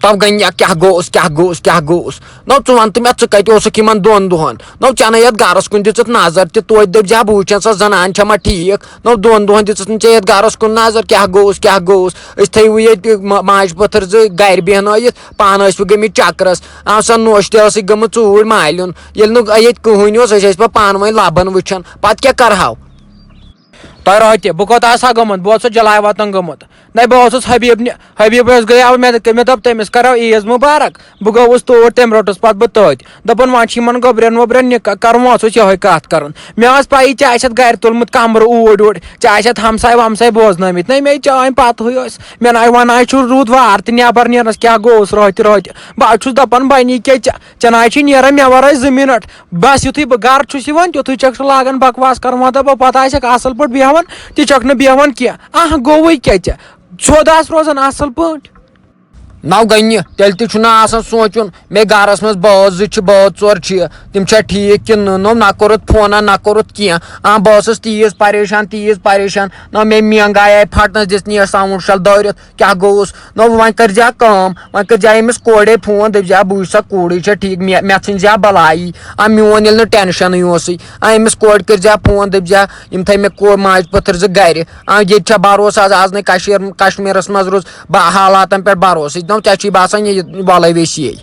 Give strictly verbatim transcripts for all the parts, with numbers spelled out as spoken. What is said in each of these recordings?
تَو گٔنیا، کیٛاہ گوٚوُس، کیٛاہ گوٚوُس، کیٛاہ گوٚوُس؟ نو، ژٕ وَن تہٕ مےٚ، ژٕ کَتہِ اوسُکھ یِمَن دۄن دۄہَن؟ نو، ژےٚ نَے یَتھ گَرَس کُن دِژٕتھ نظر تہِ، توتہِ دٔپۍ زِ ہا، بہٕ وٕچھَن سۄ زَنان چھےٚ ما ٹھیٖک؟ نو، دۄن دۄہَن دِژٕتھ نہٕ ژےٚ یَتھ گَرَس کُن نظر، کیٛاہ گوٚوُس، کیٛاہ گوٚوُس؟ أسۍ تھٲیوٕ ییٚتہِ ما-، ماجہِ پٔتھٕر زٕ گَرِ بیٚہنٲیِتھ، پانہٕ ٲسوٕ گٔمٕتۍ چَکرَس۔ آ، سۄ نوش تہِ ٲسٕے گٔمٕژ ژوٗرۍ مالیُن۔ ییٚلہِ نہٕ ییٚتہِ کٕہٕنۍ اوس، أسۍ ٲسۍ پَتہٕ پانہٕ ؤنۍ لَبَن وٕچھان، پَتہٕ کیٛاہ کَرٕہاو؟ تۄہہِ راتہِ، بہٕ کوٚت آسہٕ ہا گوٚمُت؟ بہٕ اوسُس جلاوطن گوٚمُت۔ نہ، بہٕ اوسُس حبیب نہِ-، حبیب اوس گٔیاو، مےٚ، مےٚ دوٚپ تٔمِس، "کرو عیٖد مُبارک۔" بہٕ گوٚوُس توٗرۍ، تٔمۍ روٚٹُس پتہٕ بہٕ تٔتھۍ۔ دوٚپُن، "وۄنۍ چھِ یِمن گوٚبرٮ۪ن ووٚبرٮ۪ن نِکاح کرُن، وۄنۍ اوسُس یِہوٚے کتھ کرُن۔" مےٚ ٲس پَیی، ژےٚ آسٮ۪تھ گرِ تُلمُت کمرٕ اوٗرۍ یورٕ، ژےٚ آسٮ۪تھ ہمساے ومساے بوزنٲومٕتۍ۔ نہ، مےٚ چٲنۍ پتہٕے ٲسۍ۔ مےٚ نہ وۄنۍ نہ چھُ رُت وار تہِ نٮ۪بر نیرنس، کیٛاہ گوٚوُس راتہِ راتہِ؟ بہٕ چھُس دپان، بنی کیٛاہ ژےٚ؟ ژےٚ نہ چھُے نیران مےٚ ورٲے زٕ منٹ۔ بس یُتھُے بہٕ گرٕ چھُس یِوان، تیُتھُے چھَکھ ژٕ لاگان بکواس کرُن، وۄنۍ دَپو پتہٕ آسٮ۪کھ اَصٕل پٲٹھۍ بیٚہوان، تہِ چھَکھ نہٕ بیٚہوان کینٛہہ۔ اَہ، گوٚوُے کیٛاہ ژےٚ؟ سیوٚد آس روزان اَصٕل پٲٹھۍ۔ نو گٔنہِ، تیٚلہِ تہِ چھُنہٕ آسان سونٛچُن، مےٚ گرس منٛز بٲژ زٕ چھِ، بٲژ ژور چھِ، تِم چھا ٹھیٖک کِنہٕ نہٕ؟ نو نہ کوٚرُتھ فونا، نہ کوٚرُتھ کینٛہہ۔ آ، بہٕ ٲسٕس تیٖژ پریشان، تیٖژ پریشان۔ نو مےٚ مینٛگ آیے پھٹنس دِژ نہٕ یہِ ساوُنٛڈ شل دٲرِتھ۔ کیٛاہ گوٚوُس؟ نہ، وۄنۍ کٔرۍ زِ ہا کٲم، وۄنۍ کٔرۍ زِ ہا أمِس کورے فون، دٔپۍ زِ ہا، "بہٕ وٕچھ سا کوٗرٕے چھا ٹھیٖک، مےٚ، مےٚ ژھٕنۍ زِ ہا بَلایی، آ، میون ییٚلہِ نہٕ ٹٮ۪نشَنٕے اوسُے، آ، أمِس کورِ کٔرۍ زِ ہا فون، دٔپۍ زِ ہا، یِم تھٲے مےٚ کورِ ماجہِ پٔتھٕر زٕ گَرِ، آ، ییٚتہِ چھا بھروسہٕ آز، آز نَے کٔشیٖر، کَشمیٖرَس منٛز روٗز با حالاتَن پٮ۪ٹھ بھروسٕے، نہ، ژےٚ چھُے باسان یہِ وَلَے ویسیے۔"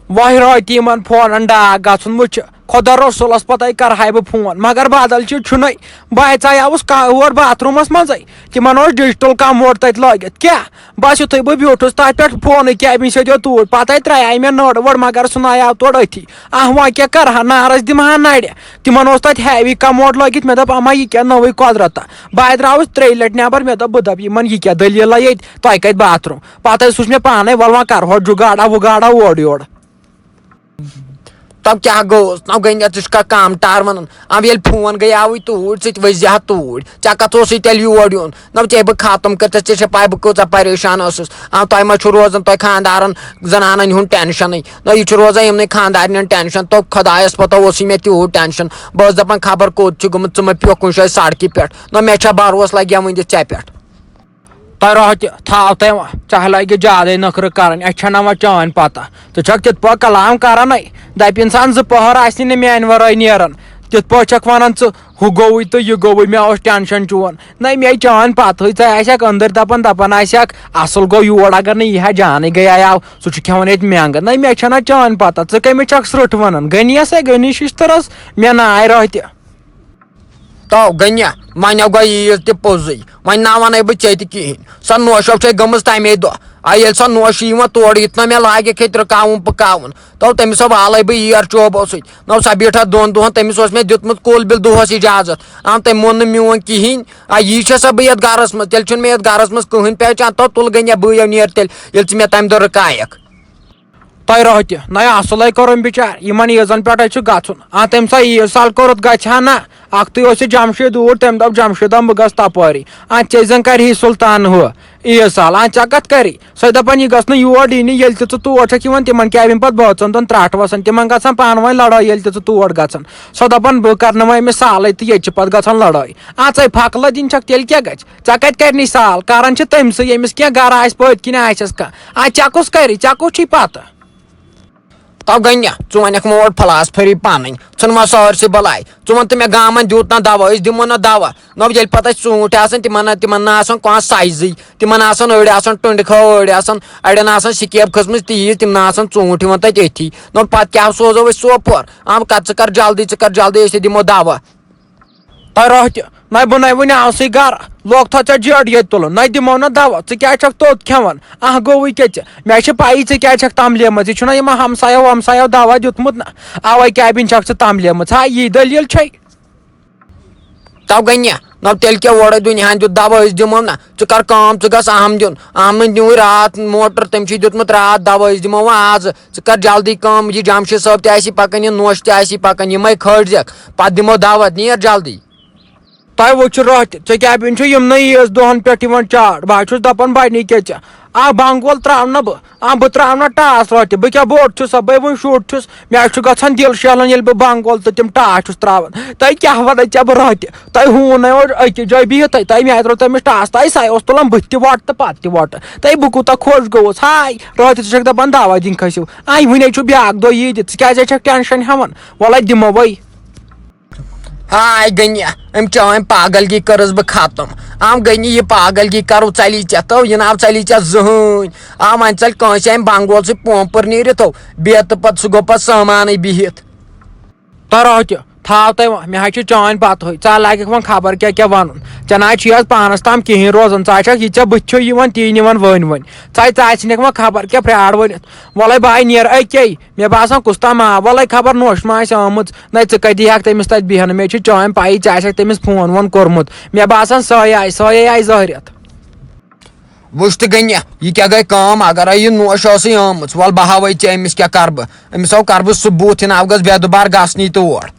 واہہِ راتہِ یِمن فونن ڈاک گژھُن وٕچھِ، خۄدا رسولس پتے کرہاے بہٕ فون، مگر بدل چیٖز چھُنَے۔ بہٕ ہَے ژایاوُس کا-، اور باتھ روٗمس منٛزے، تِمن اوس ڈِجٹل کموڈ تتہِ لٲگِتھ۔ کیٛاہ؟ بس یُتھُے بہٕ بیوٗٹھُس تتھ پٮ۪ٹھ فونٕے کیبنہِ سۭتۍ یوت توٗرۍ، پتے ترٛایاے مےٚ نٔر ؤر، مگر سُہ نایاو تورٕ أتھی۔ آہ، وۄنۍ کیٛاہ کرٕ ہا، نارس دِمہٕ ہا نرِ۔ تِمن اوس تتہِ ہیوی کموڈ لٲگِتھ، مےٚ دوٚپ، اما، یہِ کیٛاہ نٔوٕے قۄدرتا؟ بہٕ ہاے درٛاوُس ترٛیٚیہِ لٹہِ نٮ۪بر، مےٚ دوٚپ، بہٕ دپہٕ یِمن، یہِ کیٛاہ دٔلیٖلہ ییٚتہِ؟ تۄہہِ کتہِ باتھ روٗم؟ پتہٕ سوٗنٛچ مےٚ پانے، ول وۄنۍ کرہو جُگاڑا وُگاڑا اورٕ یورٕ۔ تب کیٛاہ گوٚوس؟ نہ گٔے، ژٕ چھُکھا کم ٹار ونان؟ اب ییٚلہِ فون گٔیاوٕے توٗرۍ، ژٕ تہِ ؤسۍ زِ ہا توٗرۍ۔ ژےٚ کتھ اوسُے تیٚلہِ یور یُن؟ نہ ژےٚ بہٕ ختم کٔرتھ، ژےٚ چھےٚ پاے بہٕ کۭژاہ پریشان ٲسٕس۔ آ، تۄہہِ ما چھُ روزان تۄہہِ خانٛدارن زنانن ہُنٛد ٹینشنٕے؟ نہ، یہِ چھُ روزان یِمنٕے خانٛدارنٮ۪ن ٹینشن۔ تو خۄدایس پتہ اوسُے مےٚ تیوٗت ٹینشن۔ بہٕ ٲسٕس دپان، خبر کوٚت چھُ گوٚمُت، ژٕ مہ پیوکھ کُنہِ جایہِ سڑکہِ پٮ۪ٹھ۔ نہ، مےٚ چھا بھروسہٕ لگیا وٕنہِ ژےٚ پٮ۪ٹھ؟ تۄہہِ رۄہہ تہِ تھاو تۄہہِ وۄنۍ، چاہے لگہِ زیادَے نخرٕ کرٕنۍ، اَسہِ چھَنہ وۄنۍ چٲنۍ پتہ۔ ژٕ چھَکھ تِتھ پٲٹھۍ کلام کران ہے، دَپہِ اِنسان زٕ پۄہر آسہِ نہٕ میٛانہِ ورٲے نیران۔ تِتھ پٲٹھۍ چھَکھ وَنان ژٕ، ہُہ گوٚوُے تہٕ یہِ گوٚوُے، مےٚ اوس ٹینشن چون۔ نَے مےٚ چٲنۍ پتہٕے، ژٕ آسہِ ہَکھ أنٛدٕرۍ دَپان، دَپان آسہِ ہَکھ، اَصٕل گوٚو یور اگر نہٕ یہِ ہا جانٕے گٔیایاو، سُہ چھُ کھٮ۪وان ییٚتہِ مٮ۪نٛگہٕ۔ نَے مےٚ چھَنہ چٲنۍ پتہ، ژٕ کٔمِس چھَکھ سرٛٹھ وَنان؟ غنیَس ہے، غنی شِشتٕرَس، مےٚ ناے رۄہہ تہِ۔ تو گٔنیا، وۄنۍ گوٚو عیٖد تہِ پوٚزُے، وۄنۍ نہ وَنَے بہٕ ژےٚ تہِ کِہیٖنۍ۔ سۄ نوشو چھے گٔمٕژ تَمے دۄہ۔ آ، ییٚلہِ سۄ نوش یِوان تورٕ، یُتھ نہ مےٚ لاگہِ کھیٚتہِ رُکاوُن پُکاوُن، تو تٔمِس سۄ والَے بہٕ ییر چوبو سۭتۍ۔ نہ سۄ بیٖٹھا دۄن دۄہَن، تٔمِس اوس مےٚ دیُتمُت کُل بِل دۄہَس اِجازت۔ آ، تٔمۍ مون نہٕ میون کِہیٖنۍ۔ آ، یی چھےٚ سۄ بہٕ یَتھ گَرَس منٛز، تیٚلہِ چھُنہٕ مےٚ یَتھ گَرَس منٛز کٕہٕنۍ پہچان۔ تو تُل گٔنیا، بٕے یو نیر تیٚلہِ، ییٚلہِ ژٕ مےٚ تَمہِ دۄہ رُکایَکھ۔ تۄہہِ رۄہہ تہِ، نَے اَصٕلَے کوٚرُن بِچار، یِمَن عیٖزَن پٮ۪ٹھَے چھُ گژھُن۔ آ، تٔمۍ سا عیٖد سال کوٚرُتھ گژھِ ہا نہ؟ اَکھتُے اوس یہِ جمشیٖد اوٗرۍ، تٔمۍ دوٚپ، "جمشیٖد، بہٕ گژھٕ تَپٲری۔ آ، ژےٚ زَن کَرِ ہے سُلطان ہُہ عیٖد سال۔ آ، ژےٚ کَتھ کَرِ؟" سۄ دَپان، "یہِ گژھِ نہٕ یور یِنہِ، ییٚلہِ تہِ ژٕ تور چھَکھ یِوان، تِمَن کیٛاہ یِم پَتہٕ بٲژَن دۄن ترٛٹھ وَسان، تِمَن گژھان پانہٕ ؤنۍ لڑٲے، ییٚلہِ تہِ ژٕ تور گژھان۔" سۄ دَپان، "بہٕ کَرناوَے أمِس سالٕے تہٕ ییٚتہِ چھِ پَتہٕ گژھان لڑٲے۔ آ، ژَے پھَکہٕ لَدِنۍ چھَکھ، تیٚلہِ کیٛاہ گژھِ؟ ژےٚ کَتہِ کَرِ نہٕ یہِ سال؟ کَران چھِ تٔمۍ سٕے، ییٚمِس کینٛہہ گَرٕ آسہِ پٔتۍ کِنۍ آسٮ۪س کانٛہہ۔ آ، ژےٚ کُس کَرِ؟ ژےٚ کُس چھُے پَتہٕ؟" تو گٔنیا، ژٕ وَنکھ مور فلاسفری پَنٕنۍ، ژھٕن وۄنۍ سٲرسٕے بَلاے۔ ژٕ وَن تہٕ مےٚ گامَن دیُت نہ دوا، أسۍ دِمو نہ دوا۔ نہ ییٚلہِ پَتہٕ اَسہِ ژوٗنٛٹھۍ آسان، تِمَن نہ، تِمَن نہ آسان کانٛہہ سایزٕے۔ تِمَن آسان أڑۍ آسان ٹُنٛڈِ کھٲو، أڑۍ آسان، اَڑٮ۪ن آسان سِکیب کھٔژمٕژ تیٖژ، تِم نہ آسان ژوٗنٛٹھۍ یِوان تَتہِ أتھی۔ نہ پَتہٕ کیٛاہ سوزو أسۍ سوپور؟ آ، کَر ژٕ کَر جلدی، ژٕ کَر جلدی، أسۍ تہِ دِمو دوا۔ تۄہہِ رۄہہ تہِ، نَے بہٕ نَے وٕنہِ آوسٕے گَرٕ، لوگ تھا ژےٚ جیڈ ییٚتہِ تُلُن، نَے دِمو نہ دوا، ژٕ کیٛازِ چھَکھ توٚت کھٮ۪وان؟ اَہ گوٚوُے کیٛاہ ژےٚ؟ مےٚ چھِ پَیی ژےٚ کیٛازِ چھَکھ تَملیمٕژ، یہِ چھُنہ یِمو ہمسایو ومسایو دوا دیُتمُت نہ، اَوَے کیٛابِنۍ چھَکھ ژٕ تَملیمٕژ۔ ہا، یی دٔلیٖل چھے؟ تو گٔنیا، نہ تیٚلہِ کیٛاہ اورَے دُنیاہَن دیُت دوا، أسۍ دِمو نہ۔ ژٕ کَر کٲم، ژٕ گژھ احمد دیُن۔ احمدن نیوٗ راتھ موٹر، تٔمۍ چھُے دیُتمُت راتھ دوا، أسۍ دِمو وۄنۍ آز۔ ژٕ کر جلدی کٲم، یہِ جمشید صٲب تہِ آسی پکان، یہِ نوش تہِ آسی پکان، یِمے کھٲلۍ زیکھ، پتہٕ دِمو دعوت، نیر جلدی۔ تۄہہِ وٕچھِو راتھ، ژےٚ کیٛاہ بیٚیہِ چھُ یِمنٕے عیٖذ دۄہَن پٮ۪ٹھ یِوان چاٹ؟ بہٕ ہا چھُس دَپان بَنی کیٛاہ ژےٚ؟ آ، بنٛگول ترٛاونہٕ بہٕ۔ آ، بہٕ ترٛاونہٕ ٹاس راتہِ۔ بہٕ کیٛاہ بوٚڑ چھُسا؟ بہٕ وۄنۍ شُر چھُس، مےٚ چھُ گژھان دِل شیلان، ییٚلہِ بہٕ بنٛگول تہٕ تِم ٹاس چھُس ترٛاوان۔ تۄہہِ کیٛاہ وَنان ژےٚ بہٕ راتہِ؟ تۄہہِ ہوٗن نَے اورٕ أکِس جایہِ بِہِتھ، تۄہہِ، تۄہہِ مےٚ ترٛوو تٔمِس ٹاس، تۄہہِ سا اوس تُلان بٕتھِ تہِ وۄٹہٕ تہٕ پَتہٕ تہِ وۄٹہٕ۔ تۄہہِ بہٕ کوٗتاہ خۄش گوٚوُس۔ ہاے، راتہِ ژٕ چھَکھ دَپان دعوت دِنۍ کھٔسِو۔ آے وٕنے چھُ بیٛاکھ دۄہ ییٖتِتھ، ژٕ کیٛازِ چھَکھ ٹٮ۪نشَن ہٮ۪وان؟ وَلَے دِموے۔ ہاے گٔنیہ، أمۍ چٲنۍ پاگلگی کٔرٕس بہٕ ختم۔ آم گٔنیہ، یہِ پاگلگی کرو ژَلی ژےٚ تو، یہِ ناو ژَلی ژےٚ زٕہٕنۍ۔ آ، وۄنۍ ژَلہِ کٲنٛسہِ اَمہِ بنٛگول سۭتۍ پونٛپُر نیٖرِتھ ہو، بیٚیہِ تہٕ پَتہٕ سُہ گوٚو پَتہٕ سامانٕے بِہِتھ۔ ترٛاو تہِ، تھاو تۄہہِ وۄنۍ، مےٚ حظ چھِ چٲنۍ پَتہٕے، ژٕ لَگَکھ وۄنۍ خبر کیٛاہ کیٛاہ وَنُن۔ ژےٚ نہ حظ چھُے آز پانَس تام کِہیٖنۍ روزان، ژٕ حظ چھَکھ یہِ ژےٚ بٕتھِ چھُے یِوان تی نِوان وٲنۍ وٲنۍ۔ ژَے ژٕ آسہِ نَکھ وۄنۍ خبر کیٛاہ پرٛار ؤنِتھ۔ وَلَے بہٕ آے نیرٕ أکے، مےٚ باسان کُس تام آو، وَلَے خبر نوٚش ما آسہِ آمٕژ۔ نہ، ژٕ کَتہِ ہٮ۪کھ تٔمِس تَتہِ بیٚہنہٕ؟ مےٚ چھِ چٲنۍ پَیی، ژےٚ آسٮ۪کھ تٔمِس فون وون کوٚرمُت۔ مےٚ باسان، سۄے آیہِ، سۄے آیہِ زٲہرِتھ۔ وٕچھ تہٕ گٔنیہ، یہِ کیٛاہ گٔے کٲم؟ اگرے یہِ نوٚش ٲسٕے آمٕژ، وَلہٕ بہٕ ہاوَے ژےٚ أمِس کیٛاہ کَرٕ بہٕ۔ أمِس ہاو کَرٕ بہٕ ثبوٗت، یہِ ناو گژھِ بے دُبار گژھنٕے تور۔